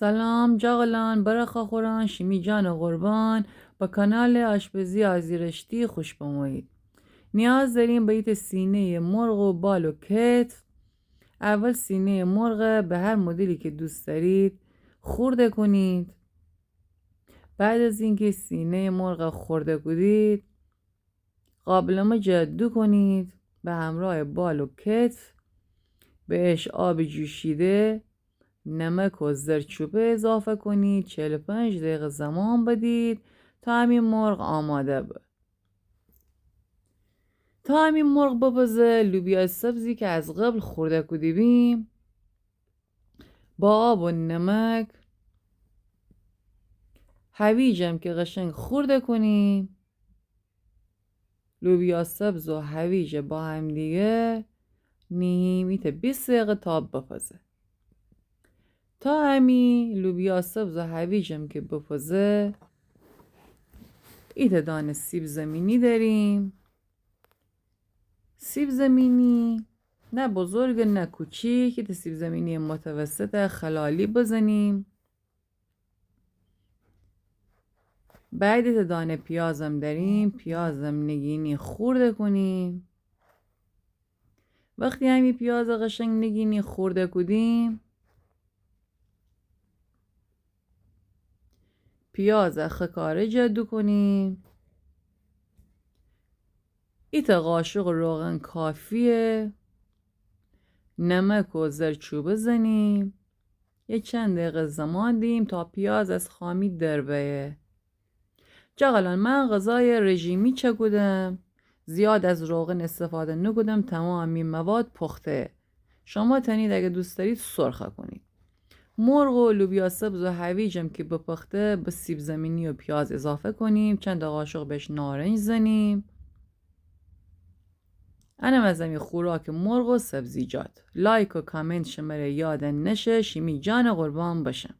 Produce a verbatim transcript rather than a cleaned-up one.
سلام جغلان، برخا خوران، شیمی جان قربان، به کانال آشپزی آزی رشتی خوش بمویید. نیاز داریم به ایته سینهٔ مرغ و بال و کتف. اول سینهٔ مرغ به هر مدلی که دوست دارید خورده کنید. بعد از اینکه سینهٔ مرغ خورده کودید، قابلمه جا دوکنید، به همراه بال و کتف بهش آب جوشیده، نمک و زردچوبه اضافه کنید. چهل و پنج دقیقه زمان بدید تا امی مرغ آماده به. تا امی مرغ بپزه، لوبیا سبزی که از قبل خورده کودی بیم با آب و نمک، هویجم که قشنگ خورده کنیم، لوبیا سبز و هویج با همدیگه نیم ایته بیست دقیقه تا بپزه. تا امی لوبیا سبز و هویجم که بپزه، ایته دانه سیب زمینی داریم. سیب زمینی نه بزرگ نه کوچیک، ایته سیب زمینی متوسط خلالی بزنیم. بعد ایته دانه پیازم داریم، پیازم نگینی خورده کنیم. وقتی امی پیاز قشنگ نگینی خورده کودیم، پیاز خکاره جا دوکنیم. ایته قاشق روغن کافیه. نمک و زردچوبه زنیم. یه چند دقیقه زمان دیم تا پیاز از خامی در بیه. جغلان، من غذای رژیمی چکودم، زیاد از روغن استفاده نکودم، تمام امی مواد پخته. شما تنید اگه دوست دارید سرخه کنید. مرغ و لوبیا سبز و هویجم که بپخته، به سیب زمینی و پیاز اضافه کنیم، چند قاشق بهش نارنج زنیم. انم از امی خوراک مرغ و سبزیجات. لایک و کامنت شمره یاد نشه، شیمی جان قربان بشم.